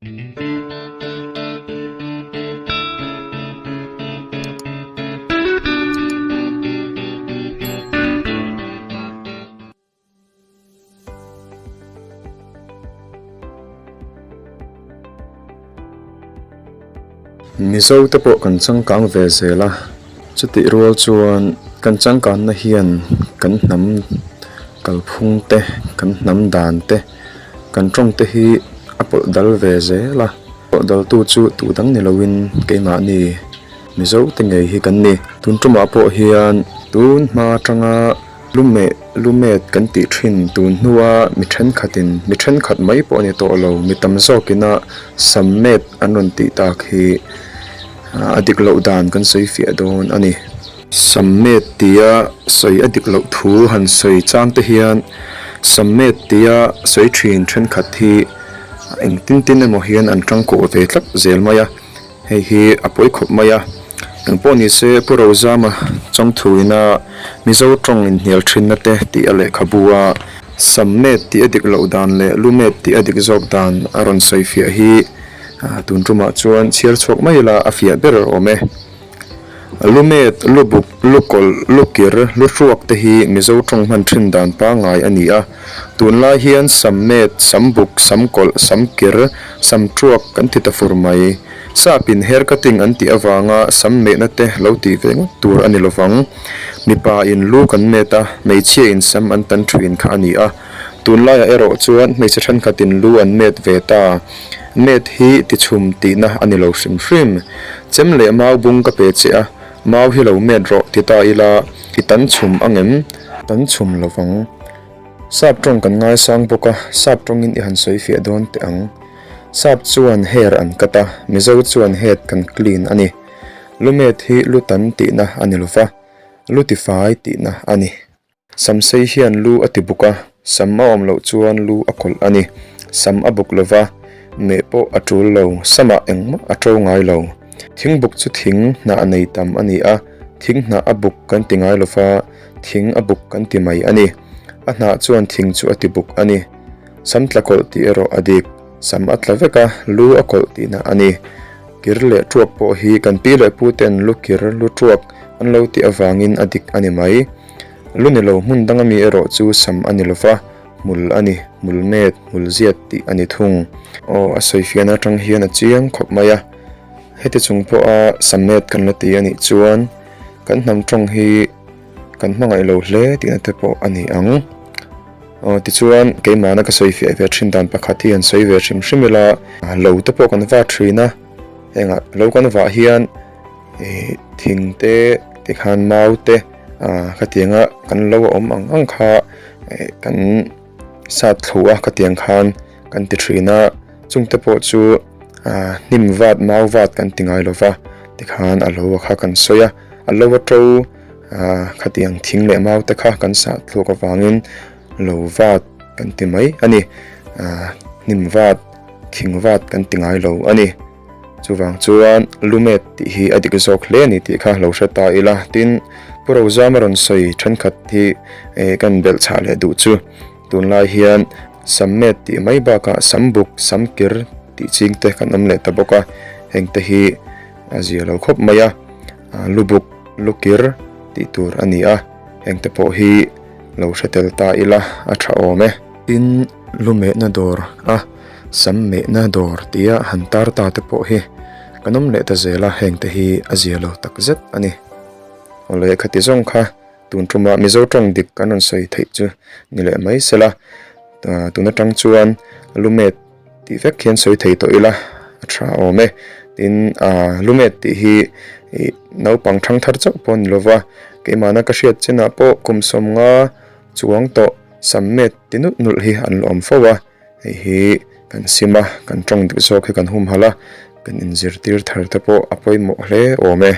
Mizo te pawh kan changkang ve zel a, chutih rual chuan kan changkanna hian kan hnam kalphung te, kan hnam dan te, kan tawng te hi a pawlh dal ve zel a, pawlh dal tu chu tu dang ni loin keimahni Mizo te ngei hi kan ni. Tun tumah pawh hian tun hma atanga. Lumeh, lumet kan tih thin tun hnua mi thenkhatin, mi thenkhat mai pawh a ni tawh lo, mi tam zawkina sammet an rawn tih tak hi a dik loh dan kan sawi fiah dawn a ni. Sammet tia sawi a dik loh thu han sawi chang te hian sammet tia sawi thin thenkhat hi engtin tin emaw hian an tangkawh ve tlat zel mai a. Hei hi a pawi khawp mai a, eng pawh ni se Pu Rozama chawngthuina Mizo tawng inhnial thinna te tih a lehkhabu a, Sammet tih a dik loh dan leh Lumet tih a dik zawk dan a rawn sawi fiah hi tun tumah chuan chhiar chhuak mai ila a fiah ber awm e. Lumet, lubuk, lukawlh, lukir, luhruak te hi Mizo tawng hman thin dan pangngai a ni a. Tunlai hian sammet, sambuk, samkawlh, samkir, samtuak kan ti ta fur mai. Sapin hair cutting an tih avanga sam mehna te lo tih ve ngawt tur a ni lovang. Mipa in lu kan met a, hmeichhia in sam an tan thin kha a ni a. Tunlaiah erawh chuan hmeichhe thenkhatin lu an met ve ta. Met hi tichhum tihna a ni lo hrim hrim. Chem leh mau bung ka pe che a, mau hi lo met rawh ti ta ila i tan chhum angem? Tan chhum lovang. Sap tawng kan ngaisang bawk a, sap tawngin i han sawi fiah dawn teh ang. Sap chuan hair an cut a, Mizo chuan head kan clean a ni. Lu met hi lu tan tihna a ni lova, lu tifai tihna a ni. Samsei hian lu a ti buk a, sam a awm loh chuan lu a kawlh a ni. Sam a buk lo va, meh pawh a tul lo, samah engmah a to ngai lo. Thing buk chu thing hnah nei tam a ni a, thing hnah a buk kan ti ngai lo va, thing a buk kan ti mai a ni. A hnah chuan thing chu a ti buk a ni. Sam tla kawlh tih erawh a dik. Sam a tla vek a, lu a kawlh tihna a ni. Kir leh tuak pawh hi kan pi leh pu ten lu kir, lu tuak an lo tih avangin a dik a ni mai. Lu ni lo hmun danga mi erawh chu sam a ni lo va, hmul a ni, hmul met, hmul ziat tih a ni thung. Aw, a sawi fiahna atang hian a chiang khawp mai a. Heti chung pawha sam met kan la ti a nih chuan kan hnam tawng hi kan hmangaih lo hle tihna te pawh a ni ang. Aw, tichuan keimahna ka sawi fiah ve thin dan pakhat hi han sawi ve hrim hrim ila, lo te pawh kan va thin a, hengah lo kan vah hian Ih thing te tikhan mau te ah khatianga kan lo a awm ang ang kha ih kan sat thlu a khatiang khan kan ti thin a chung te pawh chu ah hnim vat mau vat kan ti ngai lo va tikhan a lo a kha kan sawi a a lo a to ah khatiang thing leh mau te kha kan sah thluk avangin lo vat kan ti mai a ni ah hnim vat thing vat kan ti ngai lo a ni. Chuvang chuan Lumet tih hi a dik zawk hle a ni tih kha lo hre ta ila. Tin, Pu Rozama rawn sawi thenkhat hi kan belh chhah leh duh chu. Tunlai hian Sammet tih mai bakah Sambuk, Samkir tih ching te kan awm leh ta bawk a, heng te hi a zia lo khawp mai a. Lubuk, Lukir tih tur a ni a, heng te pawh hi lo hre tel ta ila a tha awm e. Tin, Lumehna dawr a. Sam mehna dawr tia han tar ta te pawh hi kan awm leh ta zel a, heng te hi a zia lo tak zet a ni. Awle khati zawng kha tun tumah Mizo tawng dik kan rawn sawi theih chu ni leh mai sela, tun atang chuan lumet tih vek hian sawi thei tawh ila a tha awm e. Tin, lumet tih hi naupang thangthar chauh pawh a ni lova, keimahna ka hriat chinah pawh kum sawmnga chuang tawh sam met ti nulh nulh hi an la awm fo a. Hei hi kan sim a, kan tawng dik zawk hi kan humhalh a, kan inzirtir thar te pawh a pawimawh hle awm e.